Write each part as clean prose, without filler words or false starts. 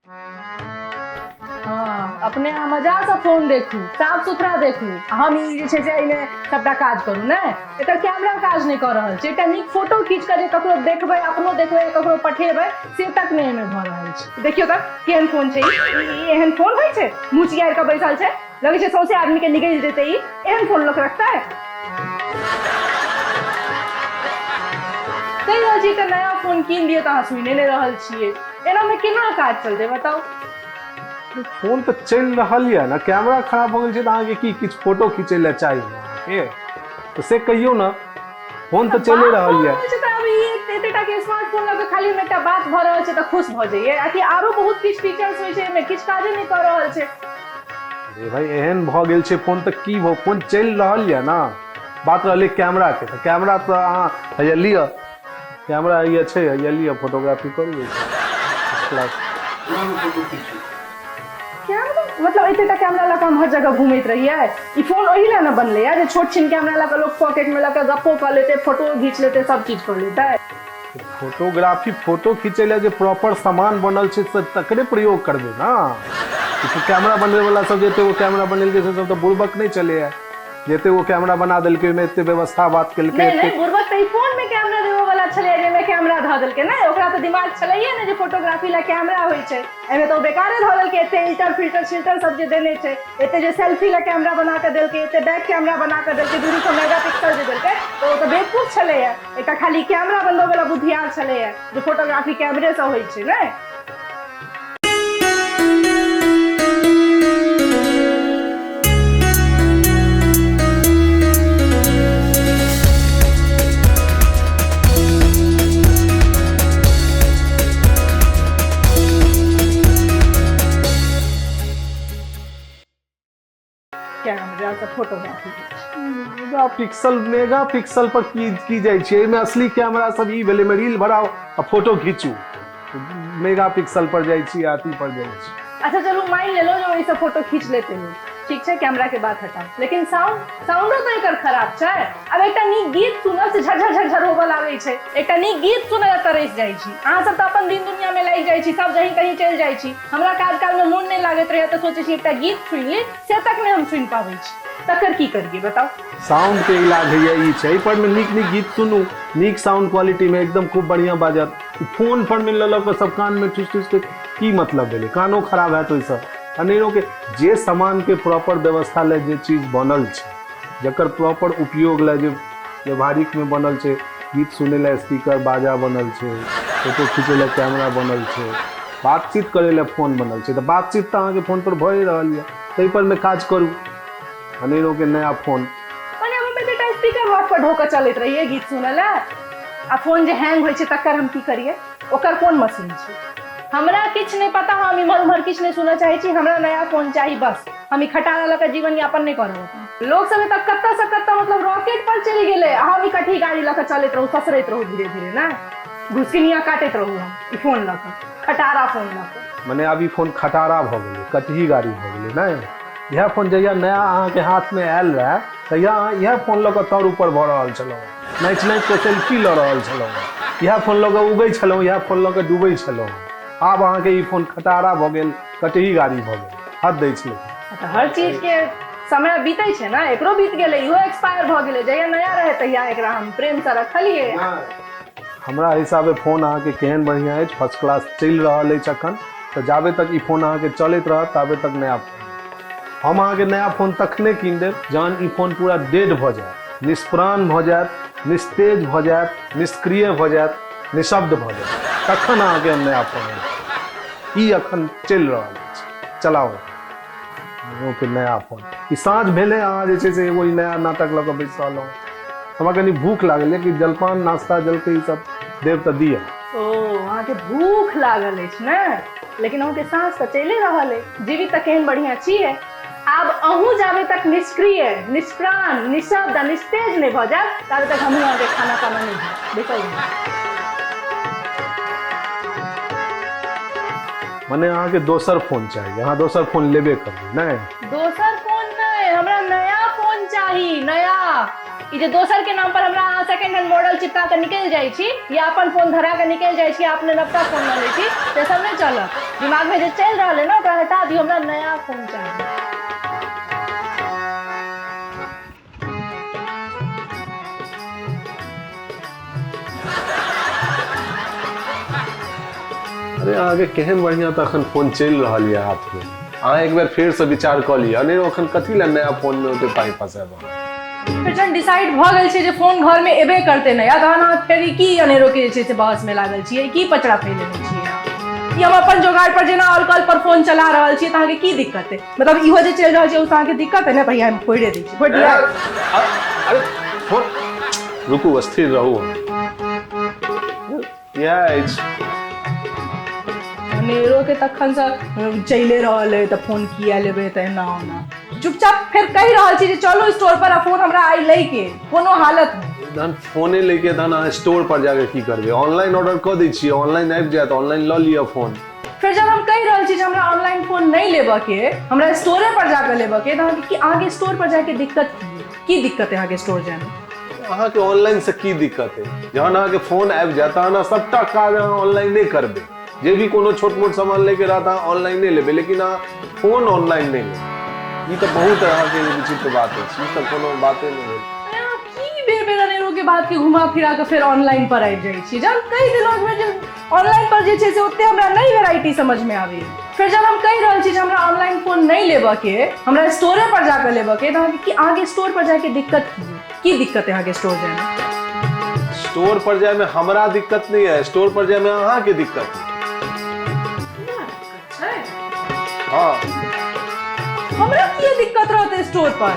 हँ, अपने अहाँ मजासँ फोन देखू, साफ सुथरा देखू, आ हम ई जे छै से एहिमे सबटा काज करू। नहि, एकर कैमरा काज नहि कऽ रहल छै। एकटा नीक फोटो खींच कऽ जे ककरो देखबै, अपनो देखबै, ककरो पठेबै, से तक नहि एहिमे भऽ रहल छै। देखियौ तऽ केहन फोन छै ई। एहन फोन होइ छै? मुँह चियारि कऽ बैसल छै, लगै छै सौंसे आदमी के निगलि जेतै ई। एहन फोन लोक रखतै? कहि रहल छी एकटा नया फोन कीन दिअ तऽ अहाँ सुनिए नहि रहल छियै। एनामे केना काज चलतै, बताउ? फोन तऽ चलि रहल यऽ ने, कैमरा खराब भऽ गेल छै तऽ अहाँके की किछु फोटो खींचै लए चाही ने अहाँके, तऽ से कहियौ ने। फोन तऽ चलि रहल यऽ। तऽ अभी एतेटा के स्मार्टफोन लऽ कऽ खाली एकटा बात भऽ रहल छै तऽ खुश भऽ जाइए आ कि आरो बहुत किछु फीचर्स होइ छै? एहिमे किछु काजे नहि कऽ रहल छै। अरे भाई, एहन भऽ गेल छै फोन तऽ की भऽ, फोन चलि रहल यऽ ने। बात रहलै कैमराके, तऽ कैमरा तऽ अहाँ हैया लिअ, कैमरा हैया छै, हैया लिअ, फोटोग्राफी करू क्लास। कैमरा मतलब एतेटा कैमरा लऽ कऽ हम हर जगह घूमैत रहियै? ई फोन ओहि लए ने बनलैया जे छोट छिन कैमरा लऽ कऽ लोक पॉकेटमे लऽ कऽ गप्पो कऽ लेतै, फोटो घीच लेतै, सब चीज कऽ लेतै। फोटोग्राफी, फोटो खींचै लए जे प्रॉपर सामान बनल छै से तकरे प्रयोग करबै ने। कैमरा बनबै वाला सब जे एते गो कैमरा बनेलकै से सब तऽ बुड़बक नहि छलैया जे एते गो कैमरा बना देलकै, ओहिमे एते व्यवस्था बात केलकै। नहि नहि, बुड़बक तऽ ई फोन मे कैमरा देबऽ वाला छलैया, जाहिमे कैमरा धऽ देलकै। नहि, ओकरा तऽ दिमाग छलैये ने जे फोटोग्राफी लए कैमरा होइ छै। एहिमे तऽ ओ बेकारे धऽ देलकै। एते इल्टर फिल्टर शिल्टर सब जे देने छै, एते जे सेल्फी लए कैमरा बना कऽ देलकै, एते बैक कैमरा बना कऽ देलकै, 200 मेगा पिक्सल जे देलकै, तऽ ओ तऽ बेवकूफ छलैया। एकटा खाली कैमरा बनबै वाला बुद्धियार छलैया जे फोटोग्राफी कैमरे से होइ छै। नहि, कैमरा से photography. Megapixel, megapixel पर की की जाइ छै? एहिमे असली कैमरा सब ई भेलै, एहिमे रील भराउ आ फोटो घीचू। मेगा पिक्सल पर जाइ छी, अथी पर जाइ छी। अच्छा चलू, मान लेलहुँ जे ओहिसँ फोटो खींच लेते लोग, ठीक छै, कैमरा के बात हटाउ, लेकिन साउंड, साउंडो तऽ एकर खराब छै। आब एकटा नीक गीत सुनब से झरझर झरझर होबऽ लागै छै। एकटा नीक गीत सुनऽ लए तरसि जाइ छी। अहाँ सब तऽ अपन दिन दुनिया में लागि जाइ छी, सब जहीं कहीं चलि जाइ छी। हमरा काज काल में मोन नहि लागैत रहैए तऽ सोचै छी एकटा गीत सुनि ली, से तक नहि हम सुनि पाबै छी। तकर की करियै, बताउ? साउंड के इलाज होइए ई छै, एहि पर मे नीक नीक गीत सुनू, नीक साउंड क्वालिटी में एकदम खूब बढ़िया बाजत। ई फोन पर मे लऽ लऽ कऽ सब कान में ठुसि ठुसि के की मतलब भेलै? कानो खराब हैत ओहिसँ। अनेरो के जे सामान के प्रॉपर व्यवस्था लए जे चीज बनल छै, जकर प्रॉपर उपयोग लए जे व्यवहारिक मे बनल छै, गीत सुनै लए स्पीकर बाजा बनल छै, फोटो खींचै लए कैमरा बनल छै, बातचीत करै लए फोन बनल छै, तऽ बातचीत तऽ अहाँके फोन पर भए रहल यऽ, ताहि पर मे काज करू। अनेरो के नया फोन। मने हम एतेटा स्पीकर माथ पर ढोकऽ चलैत रहियै गीत सुनऽ लए, आ फोन जे हैंग होइ छै तकर हम की करियै? ओकर कोन मशीन छै? हमरा किछु नहि पता, हम इम्हर उम्हर किछु नहि सुनऽ चाहै छी। हमरा नया फोन चाही बस। हम ई खटारा लऽ कऽ जीवन यापन नहि करब अपन। लोक सब एतऽ कतऽ से कतऽ, मतलब रॉकेट पर चलि गेलै, आ हम ई कटही गाड़ी लऽ कऽ चलैत रहू, ससरैत रहू धीरे धीरे, ने घुसकिनिया काटैत रहू हम ई फोन लऽ कऽ, खटारा फोन लऽ कऽ। मने आब ई फोन खटारा भऽ गेलै, कटही गाड़ी भऽ गेलै। नहि, इएह फोन जहिया नया अहाँके हाथमे आयल रहए तहिया अहाँ इएह फोन लऽ कऽ तर ऊपर भऽ रहल छलहुँ, नाचि नाचि कऽ सेल्फी लऽ रहल छलहुँ, इएह फोन लऽ कऽ उगै छलहुँ, इएह फोन लऽ कऽ डूबै छलहुँ। आब अहाँके ई फोन खटारा भऽ गेल, कटही गाड़ी भऽ गेल। हद दै छलै। तऽ हर चीज के समय बीतै छै ने, एकरो बीत गेलै, इहो एक्सपायर भऽ गेलै। जहिया नया रहै तहिया एकरा हम प्रेमसँ रखलियै। हमरा हिसाबे फोन अहाँके केहन बढ़िआँ अछि, फर्स्ट क्लास चलि रहल अछि अखन। तऽ जाबे तक ई फोन अहाँके चलैत रहत ताबे तक नया फोन, हम अहाँके नया फोन तखने कीन देब जहन ई फोन पूरा डेड भऽ जायत, निष्प्राण भऽ जायत, निस्तेज भऽ जायत, निष्क्रिय भऽ जायत, निशब्द भऽ जायत, तखन अहाँके हम नया फोन देब। ई अखन चलि रहल अछि, चलाउ। ओके, नया फोन। ई साँझ भेलै, अहाँ जे छै से एगो ई नया नाटक लऽ कऽ बैस रहलहुँ। हमरा कनि भूख लागल यऽ, कि जलपान, नाश्ता, जलखै ई सब देब तऽ दिअ। ओ, अहाँके भूख लागल अछि ने? लेकिन अहूँके साँस तऽ चलि रहल अछि, जीवित तऽ केहन बढ़िआँ छियै। आब अहूँ जाबे तक निष्क्रिय, निष्प्राण, निशब्द आ निस्तेज नहि भऽ जायब ताबे तक हमहूँ अहाँके खाना ताना नहि देब। बैसल रहू। मने अहाँके दोसर फोन चाही, अहाँ दोसर फोन लेबे करबै नहि? दोसर फोन नहि, हमरा नया फोन चाही, नया। ई जे दोसर के नाम पर हमरा अहाँ सेकेंड सेकेंड हैंड मॉडल चिपका कऽ निकलि जाइ छी या अपन फोन धरा कऽ निकलि जाइ छी आ अपने नवका फोन लऽ लै छी, से सब नहि चलत। दिमागमे जे चलि रहल अइ ने ओकरा हटा दियौ, हमरा नया फोन चाही। अरे अहाँके केहन बढ़िआँ तऽ अखन फोन चलि रहल यऽ हाथमे। अहाँ एक बेर फेरसँ विचार कऽ लिअ, नहि अखन कथी लए नया फोनमे ओते पाइ फँसायब अहाँ। फेर जहन डिसाइड भऽ गेल छै जे फोन घरमे एबे करतै नया, तहन अहाँ फेर ई की अनेरोके जे छै से बहसमे लागल छियै, की पचड़ा फैलेने छियै अहाँ? ई हम अपन जोगाड़ पर जेना ऑल कॉल पर फोन चला रहल छियै तऽ अहाँके की दिक्कत अइ? मतलब इहो जे चलि रहल छै ओ अहाँके दिक्कत है ने भैया? हम फोड़े दै छी, फोड़ि दिअ। अरे फोन रुकू, स्थिर रहू। इएह अछि अनेरो के तखन से चलिए रहल है तऽ फोन किया लेबै तऽ एना ओना। चुपचाप फेर कहि रहल छी जे चलू स्टोर पर आ फोन हमरा आइ लै के कोनो हालत मे। तहन फोने लैके तहन अहाँ स्टोर पर जाके की करबै? ऑनलाइन ऑर्डर कऽ दै छियै, ऑनलाइन आबि जायत, ऑनलाइन लऽ लिअ फोन। फेर जब हम कहि रहल छी जे हमरा ऑनलाइन फोन नहि लेबऽ के, हमरा स्टोरे पर जाकऽ लेबऽ के, तऽ अहाँके की, अहाँके स्टोर पर जाके दिक्कत की है? की दिक्कत है अहाँके स्टोर जायमे? अहाँके ऑनलाइन से की दिक्कत है? जहन अहाँके फोन आबि जायत तहन अहाँ सबटा काज अहाँ ऑनलाइने करबै। जे भी कोनो छोट मोट सामान लैके रहत अहाँ ऑनलाइने लेबै, लेकिन अहाँ फोन ऑनलाइन नहि लेबै। ई तऽ बहुत अहाँके विचित्र बात अछि, ई तऽ कोनो बाते नहि भेल। अरे अहाँ की बेर बेर अनेरो के बात के घुमा फिरा कऽ फेर ऑनलाइन पर आबि जाइ छी? जहन कहि देलहुँ एक बेर जे ऑनलाइन पर जे छै से ओते हमरा नहि वेराइटी समझमे आबैए। फेर जब हम कहि रहल छी जे हमरा ऑनलाइन फोन नहि लेबऽ के, हमरा स्टोरे पर जाकऽ लेबऽ के, तऽ अहाँके की, अहाँके स्टोर पर जाके दिक्कत की है? की दिक्कत है अहाँके स्टोर जायमे? स्टोर पर जायमे हमरा दिक्कत नहि है, स्टोर पर जायमे अहाँके दिक्कत है। छै? हँ। हमरा किए दिक्कत रहतै स्टोर पर?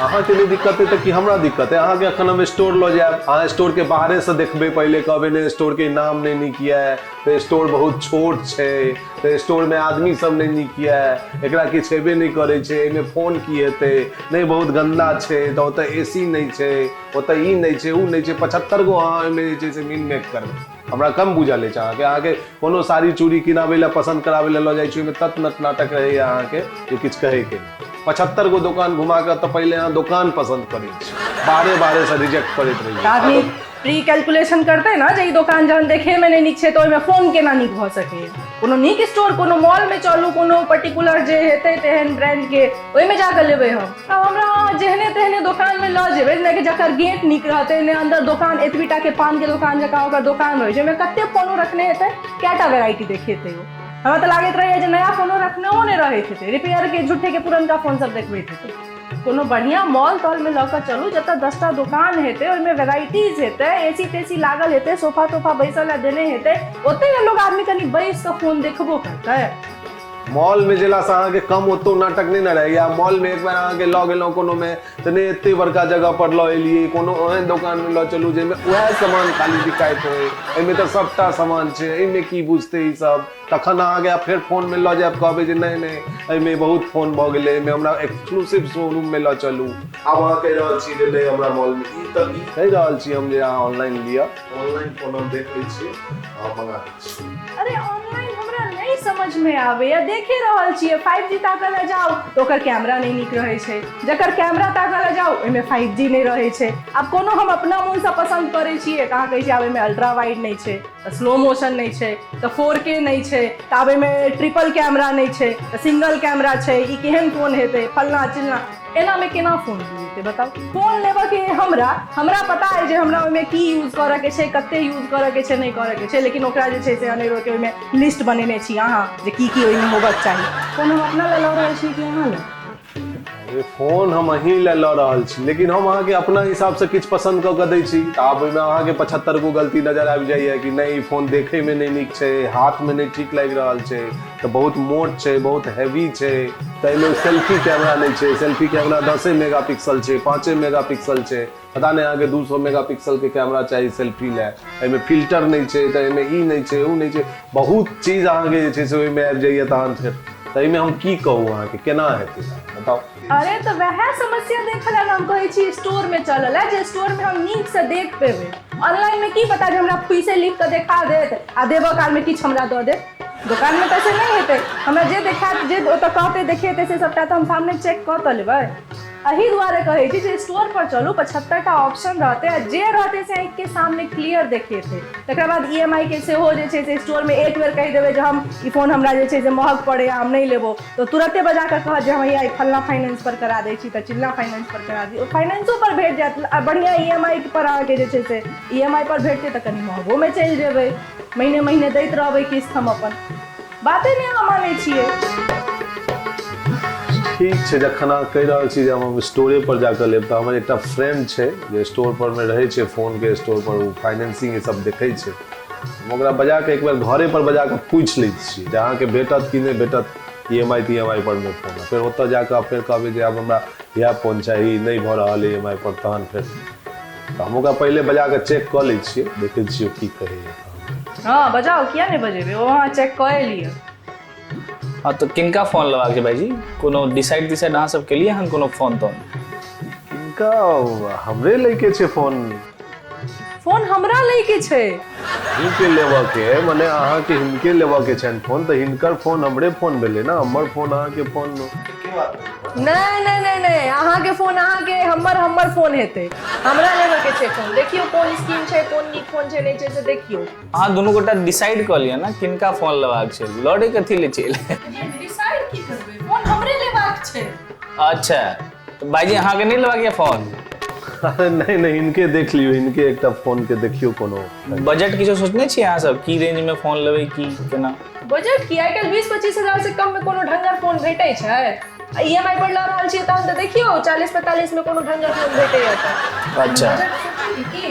अहाँके नहि दिक्कत है तऽ की हमरा दिक्कत है? अहाँके एखन हम स्टोर लऽ जायब, अहाँ स्टोर के बाहरे से देखबै, पहिले कहबै नहि स्टोर के नाम नहि नीक यऽ, तऽ स्टोर बहुत छोट छै, तऽ स्टोर मे आदमी सब नहि नीक यऽ, एकरा किछु हेबे नहि करै छै, एहिमे फोन की हेतै, नहि बहुत गन्दा छै, तऽ ओतऽ ए सी नहि छै, ओतऽ ई नहि छै, ओ नहि छै, 75 गो अहाँ ओहिमे जे छै से मीन मेक करबै। हमरा कम बुझल अछि अहाँके? अहाँके कोनो साड़ी चूड़ी किनाबै लए, पसन्द कराबै लए लऽ जाइ छी, ओहिमे तत नट नाटक रहैए अहाँके जे किछु कहैके नहि। 75 गो दोकान घुमा कऽ तऽ पहिले अहाँ दोकान पसन्द करै छी, बारे बारे से रिजेक्ट करैत रहैए। आदमी प्री कैलकुलेशन करतै ने जे ई दोकान जहन देखैमे नहि नीक छै तऽ ओहिमे फोन केना नीक भऽ सकैए? कोनो नीक स्टोर, कोनो मॉलमे चलू, कोनो पर्टिकुलर जे हेतै तेहन ब्रांडके ओहिमे जाकऽ लेबै हम। आब हमरा अहाँ जेहने तेहने दोकानमे लऽ जेबै, जेनाकि जकर गेट नीक रहतै नहि, अन्दर दोकान एतबी टाके पानके दोकान जकाँ ओकर दोकान रहै छै, ओहिमे कते फोनो रखने हेतै, कएटा वेराइटी देखेतै ओ? हमरा तऽ लागैत रहैए जे नया फोनो रखनेहो नहि रहैत हेतै, रिपेयरके झूठेके पुरनका फोन सब देखबैत हेतै। कोनो बढ़िआँ मॉल तॉलमे लऽ कऽ चलू जतऽ 10टा दोकान हेतै, ओहिमे वेराइटीज हेतै, ए सी तेसी लागल हेतै, सोफा तोफा बैसऽ लए देने हेतै, ओतै ने लोग आदमी कनि बैस कऽ फोन देखबो करतै। मॉल में जेला से अहाँके कम ओतो नाटक नहि ने रहैया। मॉल में एक बेर अहाँके लऽ गेलहुँ कोनो में तऽ नहि एते बड़का जगह पर लऽ एलियै, कोनो ओहन दोकान में लऽ चलू जाहिमे उएह सामान खाली बिकाइत होइ, एहिमे तऽ सबटा सामान छै, एहिमे की बुझतै ई सब? तखन अहाँके फेर फोन में लऽ जायब, कहबै जे नहि नहि एहिमे बहुत फोन भऽ गेलै, एहिमे हमरा एक्सक्लूसिव शोरूम में लऽ चलू। आब अहाँ कहि रहल छी जे नहि हमरा मॉल में, ई तऽ ई कहि रहल छी हम जे अहाँ ऑनलाइन लिअ, ऑनलाइन फोन हम देख लै छियै, अहाँ मंगा दै छी। अरे ऑनलाइन हमरा नहि समझ में आबैया, देखे रहल छियै 5G ताकऽ लए जाउ तऽ ओकर कैमरा नहि नीक रहै छै, जकर कैमरा ताकऽ लए जाउ ओहिमे 5G नहि रहै छै। आब कोनो हम अपना मोनसँ पसन्द करै छियै तऽ अहाँ कहै छियै आब एहिमे अल्ट्रा वाइड नहि छै, तऽ स्लो मोशन नहि छै, तऽ 4K नहि छै, तऽ आब एहिमे ट्रिपल कैमरा नहि छै तऽ सिंगल कैमरा छै, ई केहन फोन हेतै, फलना चिलना। एनामे केना फोन जेतै बताउ? फोन लेबऽके हमरा हमरा पता अइ जे हमरा ओहिमे की यूज करऽके छै, कते यूज करऽके छै, नहि करऽके छै, लेकिन ओकरा जे छै से अनेरोके ओहिमे लिस्ट बनेने छी अहाँ जे की की ओहिमे होबक चाही। फोन हम अपना लए लऽ रहल छी कि अहाँ लए? अरे फोन हम अहीं लए लऽ रहल छी, लेकिन हम अहाँके अपना हिसाबसँ किछु पसन्द कऽ कऽ दै छी तऽ आब ओहिमे अहाँके 75 गो गलती नजर आबि जाइए कि नहि ई फोन देखैमे नहि नीक छै, हाथमे नहि ठीक लागि रहल छै, तऽ बहुत मोट छै, बहुत हैवी छै, तऽ एहिमे सेल्फी कैमरा नहि छै, सेल्फी कैमरा 10 मेगा पिक्सल छै, 5 मेगा पिक्सल छै, पता नहि अहाँके 200 मेगा पिक्सल के कैमरा चाही सेल्फी लए, एहिमे फिल्टर नहि छै, तऽ एहिमे ई नहि छै, ओ नहि छै, बहुत चीज अहाँके जे छै से ओहिमे आबि जाइए। तहन फेर तऽ एहिमे हम की कहू अहाँके, केना हेतै बताउ? अरे तऽ वएह समस्या देखल लए हम कहै छी स्टोर में चलऽ लए, जे स्टोर में हम नीक से देख पेबै। ऑनलाइन में की पता जे हमरा फुइसे लिख कऽ देखा देत आ देबऽ काल में किछु हमरा दऽ देत। दोकान में तऽ से नहि हेतै, हमरा जे देखायत, जे ओतऽ कहतै देखेतै से सबटा तऽ हम सामने चेक कऽ तऽ लेबै। एहि दुआरे कहै छी जे स्टोर पर चलू, 75टा ऑप्शन रहतै आ जे रहतै से आँखिके सामने क्लियर देखेतै। तकर बाद ई एम आई के सेहो जे छै से स्टोरमे एक बेर कहि देबै जे हम ई फोन हमरा जे छै से महग पड़ैए, हम नहि लेबो, तऽ तुरते बजा कऽ कहत जे हम हैया ई फल्लाँ फाइनेंस पर करा दै छी तऽ चिल्लाँ फाइनेंस पर करा दी, ओ फाइनेंसो पर भेट जायत आ बढ़िआँ ई एम आई पर अहाँके जे छै से ई एम आई पर भेटतै तऽ कनि महगोमे चलि जेबै, महीने महीने दैत रहबै किस्त। हम अपन बाते नहि अहाँ मानै छियै। ठीक छै, जखन अहाँ कहि रहल छी जे हम स्टोरे पर जाकऽ लेब, तऽ हमर एकटा फ्रेंड छै जे स्टोर पर मे रहै छै, फोन के स्टोर पर, ओ फाइनेंसिंग ई सब देखै छै। हम ओकरा बजा कऽ एक बेर घरे पर बजा कऽ पूछि लैत छी जे अहाँके भेटत कि नहि भेटत ई एम आई ती एम आई पर मे फोन। फेर ओतऽ जाकऽ फेर कहबै जे आब हमरा इएह फोन चाही, नहि भऽ रहल ई एम आई पर, तहन फेर तऽ हम ओकरा पहिले बजा कऽ चेक कऽ लै छियै, देखै छियै ओ की कहैया। हँ बजाउ, किया नहि बजेबै, ओ अहाँ चेक कऽ लिअ। हँ तऽ किनका फोन लेबाक छै भाईजी? कोनो डिसाइड तिसाइड अहाँ सब केलियै हन कोनो फोन तोन? किनका, हमरे लैके छै फोन। फोन हमरा लैके छै। हिनके लेबऽ के, मने अहाँके हिनके लेबऽ के छनि फोन, तऽ हिनकर फोन हमरे फोन भेलै ने, हमर फोन अहाँके फोन। नहि नहि नहि नहि, अहाँके फोन अहाँके, हमर हमर फोन हेतै। हमरा लेबऽ के छै फोन। देखियौ कोन स्कीम छै, कोन नीक फोन छै नहि छै से देखियौ। अहाँ दुनू गोटा डिसाइड कऽ लिअ ने किनका फोन लेबाक छै, लड़े कथी ले चलि। डिसाइड की करबै, फोन हमरे लेबाक छै। अच्छा तऽ भाईजी अहाँके नहि लेबाक यऽ फोन? अरे नहि नहि, हिनके देख लियौ, हिनके एकटा फोन के देखियौ कोनो। बजट किछो सोचने छियै अहाँ सब, की रेंज में फोन लेबै की केना? बजट की, आइ काल्हि 20-25 हजार से कम में कोनो ढंगर फोन भेटै छै? आ ई एम आई पर लऽ रहल छियै तहन तऽ देखियौ 40-45 में कोनो ढंगर फोन भेटैया तऽ। अच्छा। बजट सोचली की?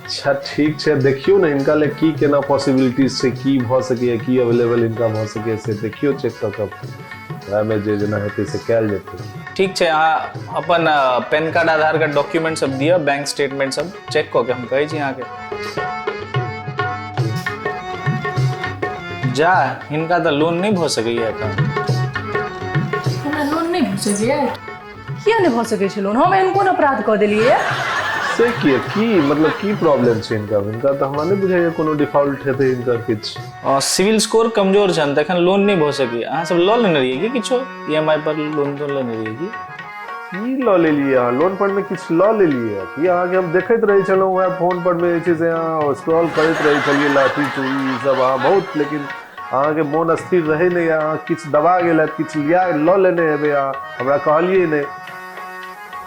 अच्छा ठीक छै, देखियौ ने हिनका ले की केना पॉसिबिलिटीज छै, की भऽ सकैए, की अवेलेबल हिनका भऽ सकैए से देखियौ चेक कऽ कऽ, ओएहमे जे जेना हेतै से कयल जेतै। ठीक छै, अहाँ अपन पैन कार्ड आधार कार्ड डॉक्यूमेंट सब दिअ, बैंक स्टेटमेंट सब चेक कऽ के हम कहै छी अहाँके। जा, हिनका तऽ लोन नहि भऽ सकैए एखन। हमरा लोन नहि भऽ सकैए? किया नहि भऽ सकै छै लोन? हम एहन कोन अपराध कऽ देलियै? से किया, की मतलब की प्रॉब्लम छै हिनका? हिनका तऽ हमरा नहि बुझाइए कोनो डिफॉल्ट हेतै हिनकर किछु। सिविल स्कोर कमजोर छनि तऽ एखन लोन नहि भऽ सकैए। अहाँ सब लऽ लेने रहियै की किछो ई एम आई पर लोन तोन लेने रहियै की? की लऽ लेलियै अहाँ लोन पर मे? किछु लऽ लेलियै की अहाँके? हम देखैत रहै छलहुँ वएह फोन पर मे जे छै से अहाँ स्क्रॉल करैत रहै छलियै लाठी चूड़ी ई सब अहाँ बहुत, लेकिन अहाँके मोन स्थिर रहै नहि, अहाँ किछु दबा गेल हैत, किछु लिया लऽ लेने हेबै अहाँ, हमरा कहलियै नहि।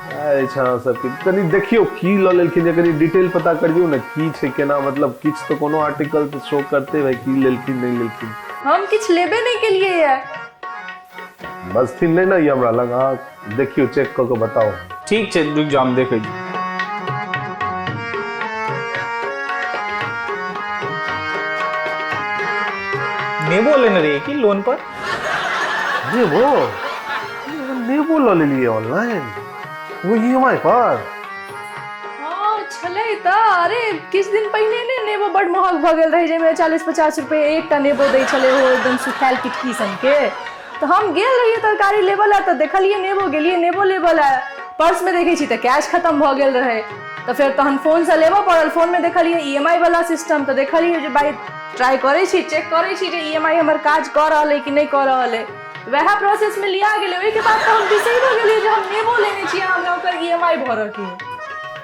अछि अहाँ सबके कनि देखियौ की लऽ लेलखिन जे कनि डिटेल पता करियौ ने की छै केना, मतलब किछु तऽ कोनो आर्टिकल तऽ शो करतै भाई की लेलखिन नहि लेलखिन। हम किछु लेबे नहि केलियै ये। बजथिन नहि ने ई हमरा लग, अहाँ देखियौ चेक कऽ कऽ बताउ। ठीक छै, रुकि जाउ, हम देखै छी। नेबो लेने रहियै की लोन पर? नेबो? नेबो लऽ लेलियै ऑनलाइन ओ ई एम आई पर? हँ छलै तऽ, अरे किछु दिन पहिने ने नेबो बड्ड महग भऽ गेल रहै, जाहिमे 40-50 रुपए एकटा नेबो दै छलै, ओहो एकदम सुखायल किटकी सनके। तऽ हम गेल रहियै तरकारी लेबऽ लए तऽ देखलियै नेबो, गेलियै नेबो लेबऽ लए, पर्समे देखै छी तऽ कैश खतम भऽ गेल रहै, तऽ फेर तहन फोनसँ लेबऽ पड़ल। फोनमे देखलियै ई एम आई वाला सिस्टम, तऽ देखलियै जे भाइ ट्राई करै छी, चेक करै छी जे ई एम आई हमर काज कऽ रहल अइ कि नहि कऽ रहल अइ। वएह प्रोसेसमे लिया गेलै, ओहिके बाद तऽ हम बिसरियो गेलियै जे हम नेबो लेने छियै, हमरा ओकर ई एम आई भरऽ के।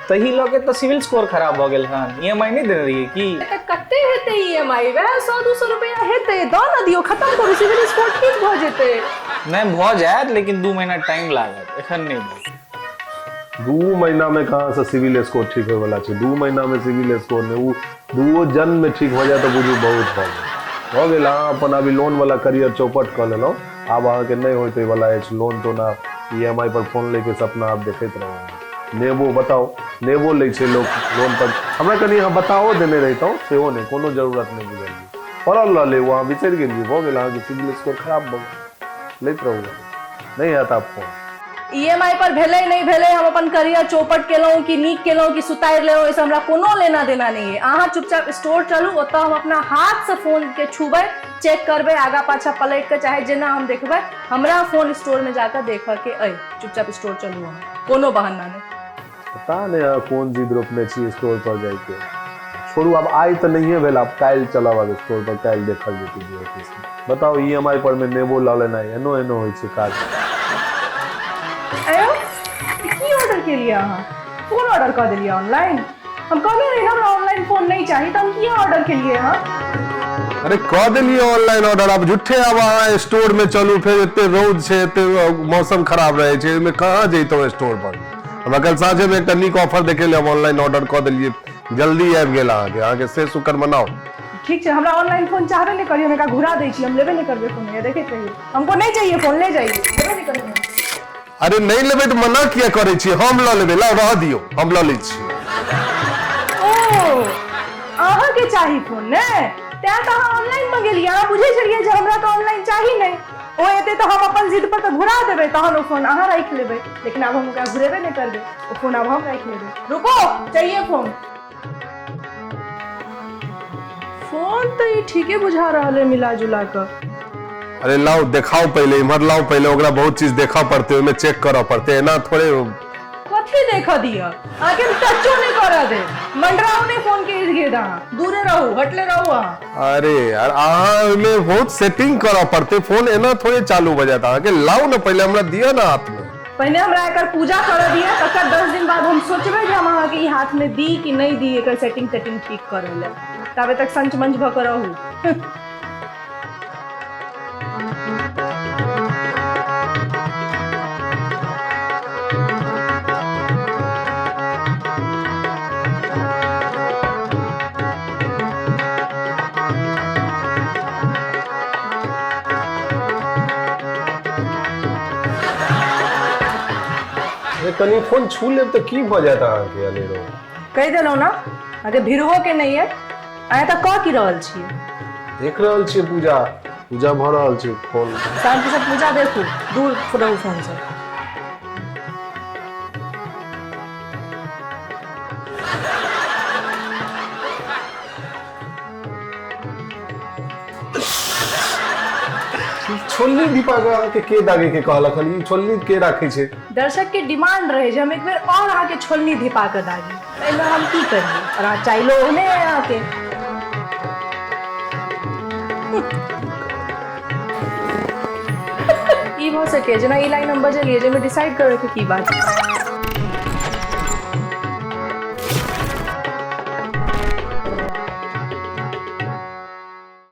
तही लऽ के तऽ सिविल स्कोर खराब भऽ गेल हन। ई एम आई नहि देने रहियै की? तऽ कते हेतै ई एम आई? वएह 100-200 रुपैआ हेतै, दऽ ने दियौ, खतम करू, सिविल स्कोर ठीक भऽ जेतै। नहि भऽ जायत, लेकिन 2 महीना टाइम लागत, एखन नहि भेल। 2 महीना में कहाँ से सिविल स्कोर ठीक होय वाला छै? 2 महीना में सिविल स्कोर नहि, ओ दूओ जन्म में ठीक हो जाए तऽ बुझू बहुत भऽ गेल। भऽ गेल, अहाँ अपन अभी लोन वाला करियर चौपट कऽ लेलहुँ, आब अहाँके नहि होइत ओहि वाला अछि लोन तोन, आब ई एम आई पर फोन लैके सपना आब देखैत रहू। नेबो बताउ, नेबो लै छै लोक लोन पर? हमरा कनि अहाँ बताओ देने रहितहुँ सेहो नहि, कोनो जरूरत नहि बुझलियै, पड़ल रहलै ओ, अहाँ बिसरि गेलियै, भऽ गेल अहाँके सिविल स्कोर खराब भऽ गेल, लैत रहू, नहि हैत आब फोन। ई एम आई पर भेलै नहि भेलै, हम अपन करियर चौपट केलहुँ कि नीक केलहुँ कि सुतारि लेलहुँ, ओहिसँ हमरा कोनो लेना देना नहि अइ। अहाँ चुपचाप स्टोर चलू, ओतऽ हम अपना हाथसँ फोनके छूबै, चेक करबै, आगाँ पाछाँ पलटि कऽ चाहे जेना हम देखबै, हमरा फोन स्टोरमे जाकऽ देखऽके अइ। चुपचाप स्टोर चलू अहाँ, कोनो बहाना नहि। पता नहि अहाँ कोन जिद रोपने छी स्टोर पर जाइके। छोड़ू, आब आइ तऽ नहिए भेल, आब काल्हि चलब, आब स्टोर पर काल्हि देखल जेतै जे हेतै से। बताउ, ई एम आई पर मे नेबो लऽ लेनाइ एनो एनो होइ छै काज? केलियै अहाँ? फोन ऑर्डर कऽ देलियै ऑनलाइन? हम कहने रही हमरा ऑनलाइन फोन नहि चाही, तऽ हम किया ऑर्डर केलियै अहाँ? अरे कऽ देलियै ऑनलाइन ऑर्डर, आब झूठे आब अहाँ स्टोर में चलू, फेर एते रौद छै, एते मौसम खराब रहै छै, ओहिमे कहाँ जैतहुँ स्टोर पर। हमरा कल साँझे में एकटा नीक ऑफर देखेले, हम ऑनलाइन ऑर्डर कऽ देलियै, जल्दी आबि गेल अहाँके। अहाँके से शुक्र मनाउ। ठीक छै, हमरा ऑनलाइन फोन चाहबे नहि करियै, हम एकरा घुरा दै छी, हम लेबे नहि करबै फोन। देखैत रहियै, हमको नहीं चाहिए फोन, ले जाइए, लेबे नहीं करबै। अरे नहि लेबै तऽ मना किया करै छियै? हम लऽ लेबै, लाउ रहऽ दियौ, हम लऽ लै छियै। ओ अहाँके चाही फोन ने, तें तऽ अहाँ ऑनलाइन मंगेलियै। अहाँ बुझै छलियै जे हमरा तऽ ऑनलाइन चाही नहि, ओ एतै तऽ हम अपन जिद पर तऽ घुरा देबै, तहन ओ फोन अहाँ राखि लेबै। लेकिन आब हम ओकरा घुरेबे नहि करबै, ओ फोन आब हम राखि लेबै। रुको, चाहिए फोन। फोन तऽ ई ठीके बुझा रहल है मिला जुला कऽ। अरे लाउ देखाउ पहिले, इम्हर लाउ पहिले, ओकरा बहुत चीज देखऽ पड़तै, ओहिमे चेक करऽ पड़तै, एना थोड़े। कथी देखऽ दिअ अहाँके? हम टचो नहि करऽ दे, मंडराउ नहि फोन के इर्द गिर्द, अहाँ दूरे रहू, हटले रहू अहाँ। अरे यार, अहाँ ओहिमे बहुत सेटिंग करऽ पड़तै, फोन एना थोड़े चालू भऽ जायत अहाँके। लाउ ने पहिले, हमरा दिअ ने हाथमे। पहिने हमरा एकर पूजा करऽ दिअ, तकर 10 दिन बाद हम सोचबै जे हम अहाँके ई हाथमे दी कि नहि दी एकर सेटिंग तेटिंग ठीक करऽ लए। ताबे तक संच मंच भऽ कऽ रहू। अरे कनि फोन छू लेब तऽ की भऽ जायत अहाँके अनेरो? कहि देलहुँ ने अहाँके भिड़बो के नहि अइ। अहाँ तऽ कऽ की रहल छियै? देख रहल छियै, पूजा पूजा भऽ रहल छै फोन। शान्तिसँ पूजा देखू, दूर रहू फोनसँ। छोलनी दीपा के अहाँके के दागे के कहलक हन? ई छोलनी के राखै छै? दर्शक के डिमांड रहे जे हम एक बेर और अहाँके छोलनी धिपा कऽ दागी, एहिमे हम की करियै? और अहाँ चाइलो ओहने अइ अहाँके। ई भऽ सकैए जेना ई लाइन हम बजलियै, जाहिमे डिसाइड करैके की बात।